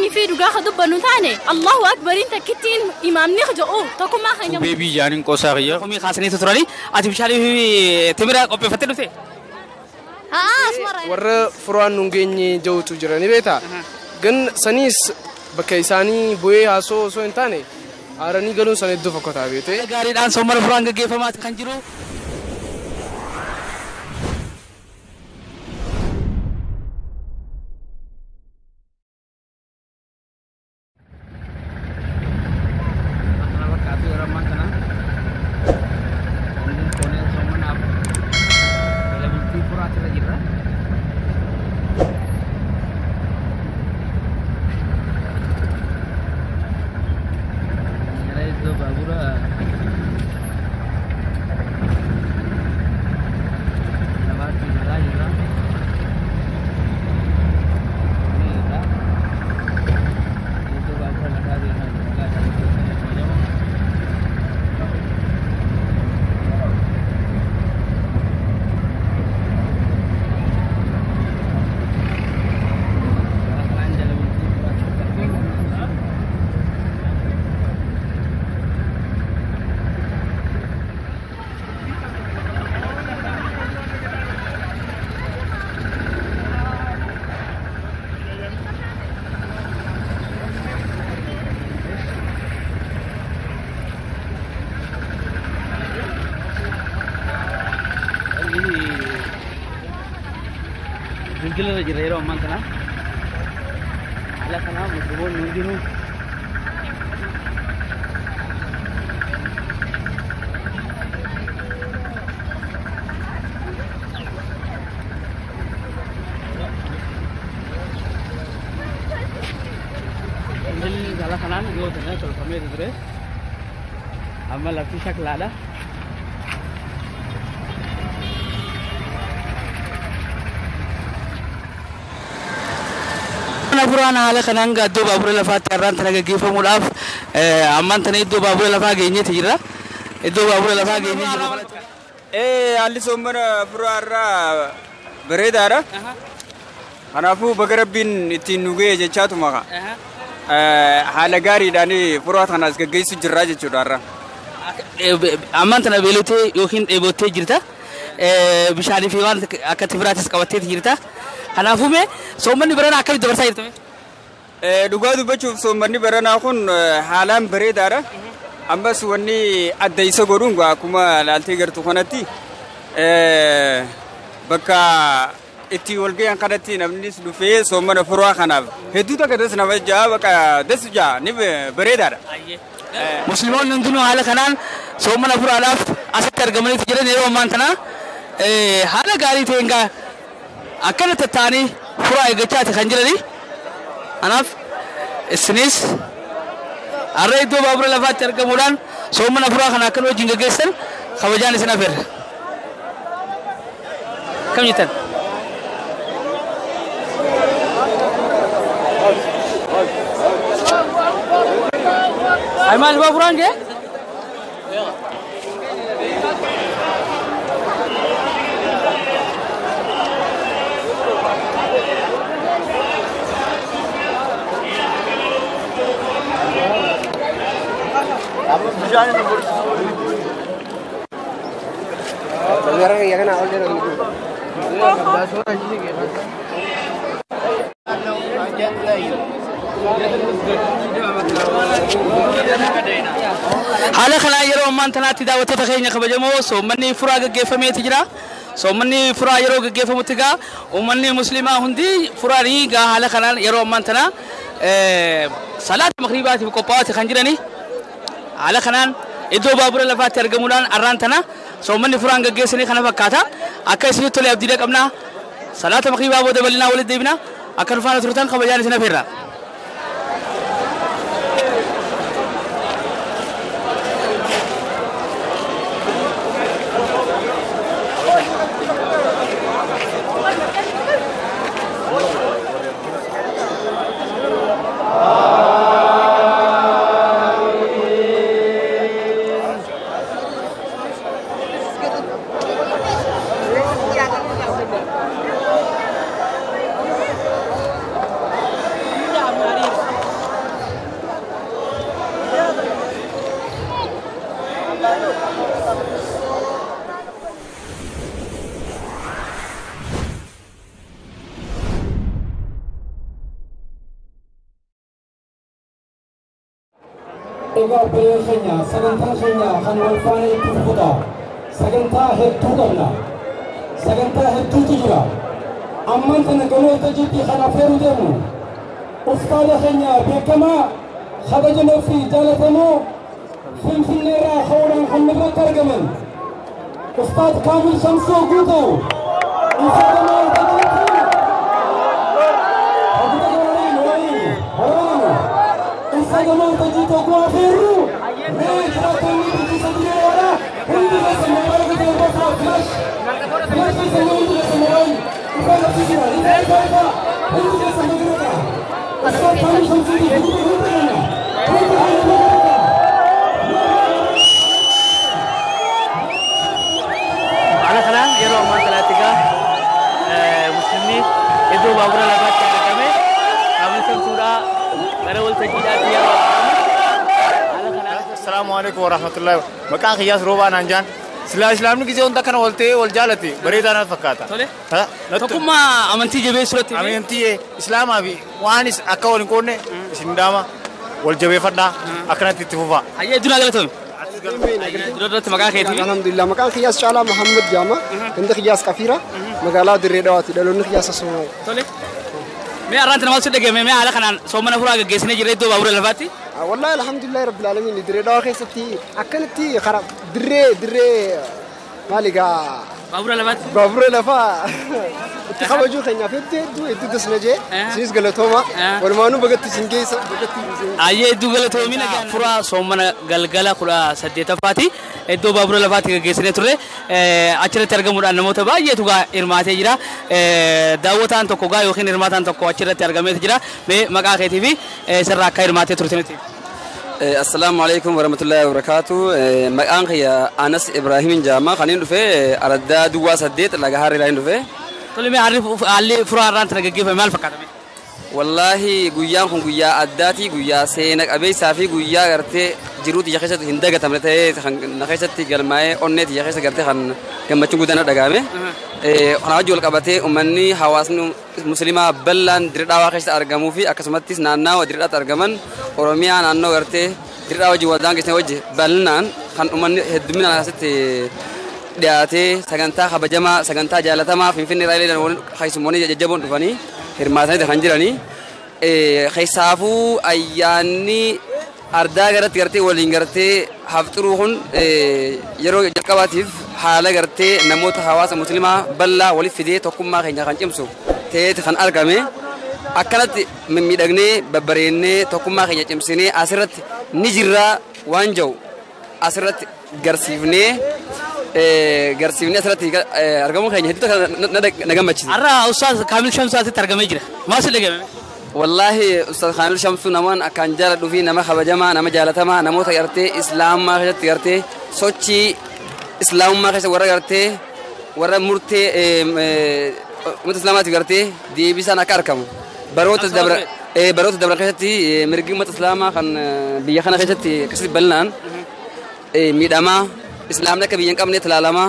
Yoonii fi dhugaa ka dubbannu taane Allahu akbariin takkittiin imaamni jedhu tokkummaa keenya. Beebii jaaniin qoosaa kiyya. Komii kaasaniitu turani. Ati bishaanii fi timira qopheeffattee dhufte? Warra furaan nun geenye jirutu jira ni beektaa? Gan saniis bakka isaanii bu'ee haasoo osoo hin taane aaranii galuun sana iddoo fakkataa beekte. Gaariidhaan soomana furaan gaggeeffamaa kan jiru. Dildila jira yeroo ammaan kana haala kanaa musliimoonni hundinuu dildilli haala kanaan yoo ta'e tolfamee ture amma lafti shaklaadha. Furaan haala kanaan iddoo baabura lafaatti har'aan tana gaggeeffamuudhaaf ammaan tana iddoo baabura lafaa geenyeeti jira. Iddoo baabura lafaa geenyee jira. Haalli soomana furaa irraa bareedaadha. Kanaafuu baga rabbiin ittiin nu ga'e jechaatuma haala gaariidhaan furaa kanas gaggeessu jirra jechuudha har'a. Ammaan tana beelotee yookiin dheebottee jirta. Bishaanii fi waan akka tifiraatis qabattee jirta. Kanaafuu mee soommanni baranaa akkamitti dabarsaa jirtu? Dhugaa dubbachuuf soommanni baranaa kun haalaan bareedaadha. Ammas wanni adda isa godhuun akkuma laaltee gartu kanatti bakka itti wal gahan kanatti namnis dhufee soomana furaa kanaaf hedduu takka das nama ja'a bakka das ja'a ni bareedaadha. Musliimoonni hundinuu haala kanaan soomana furaadhaaf asitti argamanii jiran yeroo ammaan tana haala gaarii ta'een gaa akkana tattaanii furaa eeggachaati kan jirani. Kanaaf isinis har'a iddoo baabura lafaatti argamuudhaan soomana furaa kana akkana wajjin gaggeessan kabajaan isin afeerra. Kam jettan? Ay maal baaburaan gee? Haala kanaa yeroo ammaan tanaatti daawwattoota keenya kabajamoo soommanni furaa gaggeeffameeti jira. Soommanni furaa yeroo gaggeeffamutti gaa uummanni musliimaa hundi furaanii gaa haala kanaan yeroo ammaan tana salaata magriibaatiif qophaa'aati kan jirani. Haala kanaan iddoo baabura lafaatti argamuudhaan arraan tana soommanni furaan gaggeessanii kana fakkaata. Akka isinitti tole abdiidha qabna. Salaata magriibaa booda bal'inaa walitti deebina. Akka nufaana turtan kabajaan isin afeerra. Egaa obboleeyyan keenya, sagantaan keenya kan wal faana itti fufuta. Sagantaa hedduu qabna. Sagantaa hedduutu jira. Ammaan tana gama waltajjiitti kan affeeruu deemnu ustaada keenya beekamaa, kabajamoo fi jaalatamoo, Finfinneerraa ka'uudhaan kan irratti argaman Ustaad Kaamil Shamsoo Guutuu isa gama waltajjiitti. Isa gama waltajjii tokko afeerru. Mee jiraattonni bulchiinsa Dirree Dhawaa hundi keessan moobaayilii keessan ol baasaa, flash flash keessan, hundi keessan moobaayilii ifaa qabsiisina, ifa ifa ifa, hundi keessan bagirata. Ustaad Kaamil Shamsuuti hundi hundi keenya hundi keenya bagirata. Haala kanaan yeroo ammaa kanatti egaa musliimni iddoo baabura lafaatti argame Kaamil Shamsuudhaa gara waltajjiidhaatti yeroo haala kanaan. Assalaamu alaikum warahmatullahi. Maqaan kiyyaas Roobaa naan jaan. Silaa Islaamni gisee hunda kana wal ta'ee wal jaalate bareedaa natti fakkaata. Tole. Ha? Tokkummaa amantii jabeessuu irratti. Amantii Islaamaa fi waanis akka wal hin qoodne isin dhaama, wal jabeeffadhaa, akkanatti itti fufaa. Hayyee, duraa galatoomi. Dura duratti maqaa keetii. Alhamdulillah, maqaan kiyyaas Caalaa Muhammad Jaama, ganda kiyyaas Qafiira, magaalaa Dirree Dhawaati, dhaloonni kiyyaas asuma. Tole. Mee arraanti namatti dhaggeeffame, mee haala kanaan soomana furaa gaggeessinee jirra iddoo baabura lafaatti. Wallahi alhamdulillah rabbil alamin, Dirree Dhawaa keessatti akkanatti karaa dirree maali gaa Baabura lafaatti. Baabura lafaa itti kabajuu keenyaaf hedduu hedduu hedduu dasna jee, isinis galatooma, walumaanuu bagatti isin geessa bagatti isin. Hayyee, hedduu galatoomi. Furaa soomana galgala 18ffaati. Iddoo baabura lafaatti gaggeessinee turre. Achirratti argamuudhaan namoota baay'eetu gaa hirmaatee jira. Daawwataan tokko gaa yookiin hirmaataan tokko achirratti argameetu jira. Mee maqaa keetii fi sirraa akka hirmaatee turte nuti. Assalaamu alaikum warahmatullahi wabarakatuh. Maqaan kiyya Anas Ibraahimin jedhama. Kan inni dhufe araddaa duwwaa 8 laga harreedhaa hin dhufe. Tole, mee haalli furaa irraan tana gaggeeffame maal fakkaata? Wallaahi guyyaan kun guyyaa addaati, guyyaa seena qabeessaa fi guyyaa gartee jiruu tiyya keessatti hin dagatamne ta'ee kan na keessatti galmaa'ee onnee tiyya keessa gartee kan gammachuun guddaan na dhagahame. Kana wajji wal qabatee uummanni hawaasni musliimaa bal'aan Dirree Dhawaa keessa argamuu fi akkasumattis naannawa Dirree Dhawaatti argaman, Oromiyaa naannoo gartee Dirree Dhawaa wajji wal daangessan wajji bal'inaan kan uummanni hedduminaan asitti dhiyaatee sagantaa kabajamaa, sagantaa jaalatamaa Finfinnee irraa illee keessummoonni jajjaboon dhufanii hirmaatanii kan jiranii. Keessaafuu ayyaanni ardaa garatti gartee waliin gartee hafxuruu kun yeroo jalqabaatiif haala gartee namoota hawaasa musliimaa bal'aa walitti fidee tokkummaa keenya kan cimsu ta'eeti kan argame. Akkanatti mimmiidhagnee babbareennee tokkummaa keenya cimsinee asirratti ni jirraa waan jiru asirratti garsiifnee asirratti argamuu keenya hedduu na gammachiisa. Har'a Ustaaz Kaamil Shamsuu asitti argamee jira. Maal si dhagahame? Wallaahi Ustaaz Kaamil Shamsuu namoon akkaan jaaladhuu fi nama kabajamaa, nama jaalatamaa, namoota gartee islaamummaa keessatti gartee sochii islaamummaa keessa warra gartee warra murtee uummata islaamaatiif gartee deebisaan akka argamu. Baroota dabra keessatti mirgi uummata islaamaa kan biyya kana keessatti akkasitti bal'inaan miidhamaa, islaamni akka biyya hin qabne ilaalamaa,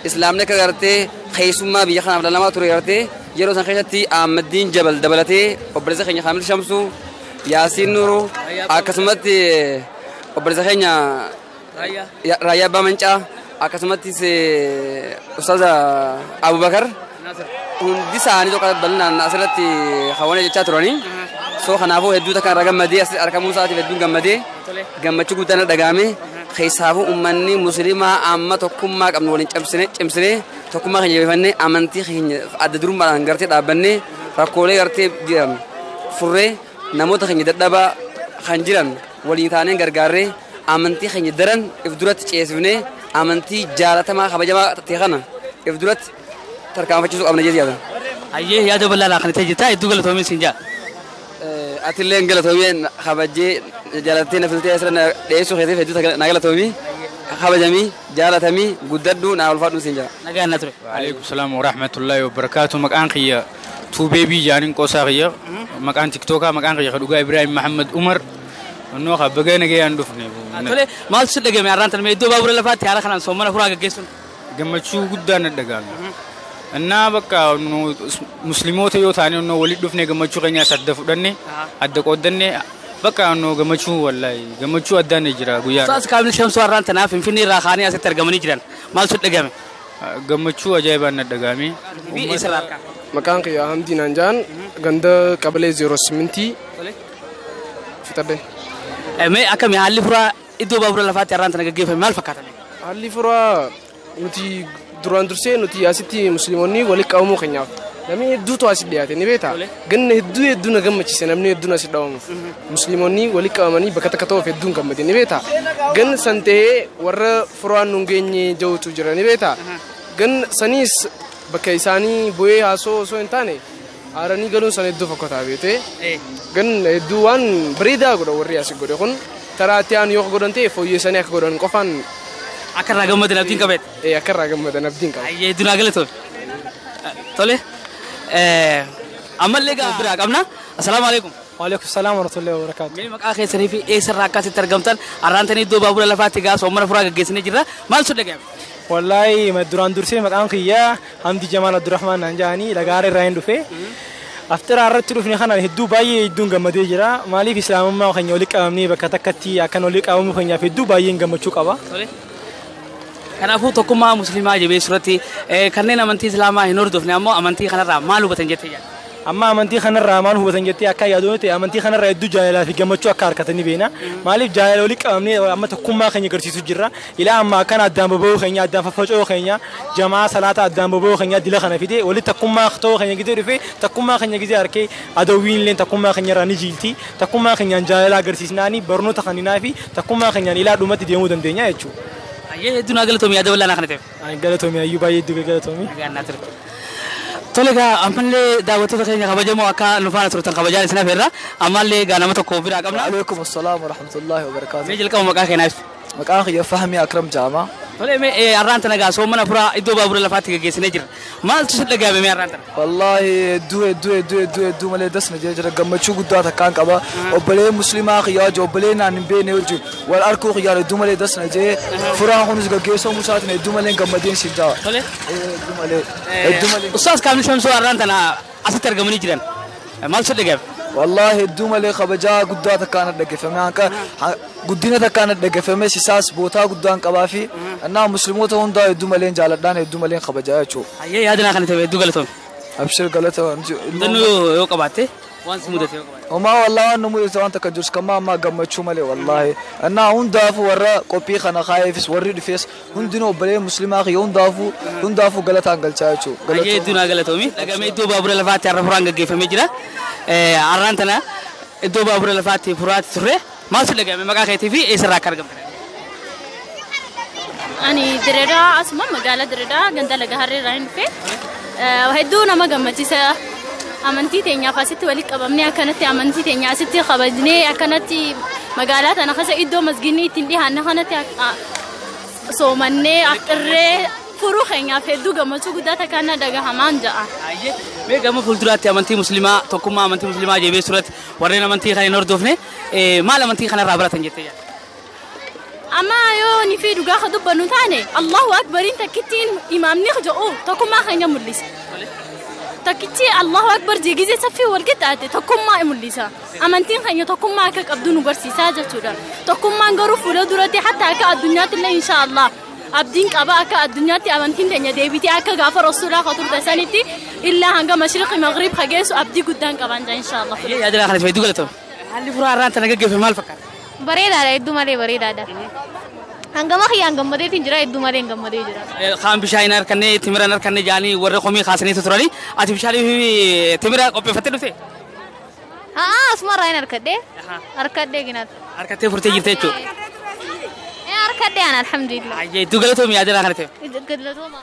islaamni akka gartee keessummaa biyya kanaaf ilaalamaa ture, gartee yeroo san keessatti Ahmaddiin Jabal dabalatee obboleessa keenya Kaamil Shamsuu, Yaasiin Nuruu, akkasumatti obboleessa keenya Raayyaa Abbaa Mancaa, akkasumattis Ustaaza Abubakar, hundi isaanii tokko bal'inaan asirratti hawwana jechaa turanii. So kanaafuu hedduu takka irraa gammadee, asitti argamuu isaatiif hedduun gammadee, gammachuu guddaan irra dhagahame. Keessaafuu uummanni musliimaa amma tokkummaa qabnu waliin cimsine cimsinee tokkummaa keenya jabeeffannee amantii keenya adda durummaadhaan gartee dhaabbannee rakkoolee gartee jiran furree namoota keenya dadhabaa kan jiran waliin taanee gargaarree amantii keenya daran if duratti ceesifnee amantii jaalatamaa kabajamaa ta'e kana if duratti tarkaanfachiisuu qabna jedhee yaada. Hayyee, yaada bal'aadhaa kan itti jirta, hedduu galatoomi siin jaa. Atillee galatoomii, kabajjee jaalattee na filtee asirra na dhiyeessuu keetiif hedduu na galatoomii, kabajamii, jaalatamii, guddadhuu, naa ulfaadhuu siin jaa. Nagaan na ture. Alaikum salaam wa rahmatullahi wa barakaatu. Maqaan kiyya Tuubeebii jaaniin qoosaa kiyya. Maqaan Tiktookaa, maqaan kiyya dhugaa Ibrahim Mahammed Umar. Onnoo ka baga nagayaan dhufne. Tole, maaltu si dhagahame har'aan tan iddoo baabura lafaatti haala kanaan soomana furaa gaggeessuun? Gammachuu guddaan na dhagahame. Innaa bakka nu musliimoota yoo taane onnoo walitti dhufne gammachuu keenyaas adda fudhanne adda qooddanne Bakka annoo gammachuu wallaahi gammachuu addaan jira guyyaa. Ustaas Kaamil Shamsuu har'aan tanaaf Finfinnee irraa kaanii asitti argamanii jiran. Maaltu dhagahame? Gammachuu ajaa'ibaan na dhagahame. Maqaan kiyya Hamdii naan jedhan ganda qabalee 08 fixadhe. Mee akkami haalli furaa iddoo baabura lafaatti har'aan tana gaggeeffame maal fakkaata? Haalli furaa nuti duraan dursee nuti asitti musliimonni walitti qabamuu keenyaaf namni hedduutu asitti dhiyaate ni beektaa? Ganna hedduu hedduu na gammachiise namni hedduun asitti dhabamuuf. Musliimonni walitti qabamanii bakka takka ta'uuf hedduun gammade ni beektaa? Ganna san ta'ee warra furaan nu geenye jirutu jira ni beektaa? Ganna saniis bakka isaanii bu'ee haasoo osoo hin taane aaranii galuun sana hedduu fakkaata beekte. Ganna hedduu waan bareedaa godha warri asii godhe kun taraa itti aanu yoo godhan ta'e fooyyessanii akka godhan qofaan. Akka irraa gammadan abdiin qabeet. Akka irraa gammadan abdiin qaba. Ayyee hedduu naa galatoome. Tole. Ammallee gaa biraa qabna. Assalaamu alaikum. Waalaikum salaam warahmatullahi wabarakatuh. Mee maqaa keessanii fi eessarraa akkasitti argamtan har'aan tanii iddoo baabura lafaatti gaa soomana furaa gaggeessinee jirra. Maaltu dhagahame? Wallaahi duraan dursee maqaan kiyyaa Hamdi Jamaal Abdurrahmaan naan jedhanii lagaara irraa hin dhufe. Aftira irratti dhufne kana hedduu baay'ee hedduun gammadee jira. Maaliif islaamummaa keenya walitti qabamnee bakka takkatti akkan walitti qabamuu keenyaaf hedduu baay'een gammachuu qaba. Kanaafuu tokkummaa musliimaa jabeessuu irratti kanneen amantii islaamaa hin hordofne ammoo amantii kanarraa maal hubatan jettee yaadda? Amma amantii kanarraa maal hubatan jettee akka yaaduu ta'e amantii kanarraa hedduu jaalalaa fi gammachuu akka harkatanii beena. Maaliif jaalala walitti qabamnee amma tokkummaa keenya agarsiisu jirra. Ilaa amma akkana addaan boba'uu keenya addaan faffaca'uu keenya jamaa salaata addaan boba'uu keenya dila kana fide walitti tokkummaa ta'uu keenya gizee dhufe tokkummaa keenya gizee harkee adawwiin illee tokkummaa keenya irraa ni jiilti. Tokkummaa keenyaan jaalala agarsiisnaani barnoota kaninaa fi tokkummaa keenyaan ilaa dhumatti deemuu dandeenya jechuudha. Ayyee hedduu naa galatoomii yaada bal'aa kana ta'eef. Galatoomii ayyuu baay'ee hedduu galatoomii. Tole egaa ammallee daawwattoota keenya kabajamoo akka nu faana turtan kabajaan isin afeerra ammallee egaa nama tokko biraa qabna. Waalaikum assalaam warahmatullahi wabarakaatuh. Mee jalqaba maqaa keenyaa ibsi. Maqaan kiyya Fahmi Akram jedhama. Tole mee har'aan tana egaa soomana furaa iddoo baabura lafaatti gaggeessinee jirra. Maaltu si dhagahame mee har'aan tana? Wallaahi hedduu hedduu hedduu hedduu hedduu malee dasna jee jira gammachuu guddaa takkaan qaba. Obbolee musliimaa kiyyaa wajjin obbolee naan hin beekne wajjin wal arkuu kiyyaan hedduu malee dasna jee furaan kunis gaggeessamuu isaatiin hedduu malee gammadeen siin jaa. Tole. Hedduu malee hedduu malee. Ustaas Kaamil Shamsuu har'aan tana asitti argamanii jiran. Maaltu si dhagahame? Wallaahi hedduu malee kabajaa guddaa takkaan dhaggeeffame hanqa guddina takkaan dhaggeeffame sisaas bootaa guddaan qabaa fi annaa musliimoota hundaa hedduu maleen jaaladhaan hedduu maleen kabajaa jechuudha. Ayyee yaadana kana ta'e hedduu galatoome. Abshir galatoome. Mudannoo yoo qabaatte waan si mudate yoo qabaatte. Homaa wallaahi waan nu mudate waan takka jirus kammaa ammaa gammachuu malee wallaahi annaa hundaafuu warra qophii kana kaayeefis warri dhufees hundinuu obbolee musliimaa kiyya hundaafuu hundaafuu galataan galchaa jechuudha. Ayyee hedduu naa galatoomi. Dhagamee iddoo baabura lafaatti har'a furaan gaggeeffamee jira. Har'aan tana iddoo baabura lafaatti furaatti turre maaltu dhagahame maqaa keetii fi eessarraa akka argamte? Ani Direedaa asuma magaalaa Direedaa ganda laga harree irraa hin dhufe. Hedduu nama gammachiisa. Amantii teenyaaf asitti walitti qabamnee akkanatti amantii teenya asitti kabajnee akkanatti magaalaa tana keessa iddoo masginni ittiin dhiyaanne kanatti soomannee afxirree furuu keenyaaf hedduu gammachuu guddaa takkaan dhagahamaan ja'a. Mee gama fuulduraatti amantii musliimaa tokkummaa amantii musliimaa jabeessuu irratti warreen amantii kana hin hordofne maal amantii kanarraa baratan jettee yaadda? Amma yoo ni fi dhugaa ka dubbannu taane Allahu Akbariin takkittiin imaamni jedhu tokkummaa keenya mul'isa. Takkichi Allahu Akbar jeegizee saffii wal qixxaate tokkummaa mul'isa. Amantiin keenya tokkummaa akka qabdu nu barsiisaa jechuudha. Tokkummaan garuu fuula duratti hatta akka addunyaatti illee insha Allah abdiin qaba akka addunyaatti amantiin keenya deebitee akka gaafa rasuulaa ka turte sanitti illaa hanga mashriqi maghrib hageessu abdii guddaan qaban jaa insha Allah. Yaadala kana hedduu galatoome. Haalli furaa har'aan tana gaggeeffame maal fakkaata? Bareedaadha hedduu malee bareedaadha. Hangama kiyyaan gammadeetiin jira hedduu malee hin gammadee jira. Kaan bishaan hin harkanne timira hin harkanne jaanii warra komii kaasaniitu turani. Ati bishaanii fi timira qopheeffattee dhufte? Haa asuma irraa hin harkadhee. Harkadhee ginaatu. Harkattee furtee jirte jechuudha. Harkadhee ana alhamdulillah. Ayyee hedduu galatoomi yaadala kana ta'e. Galatooma.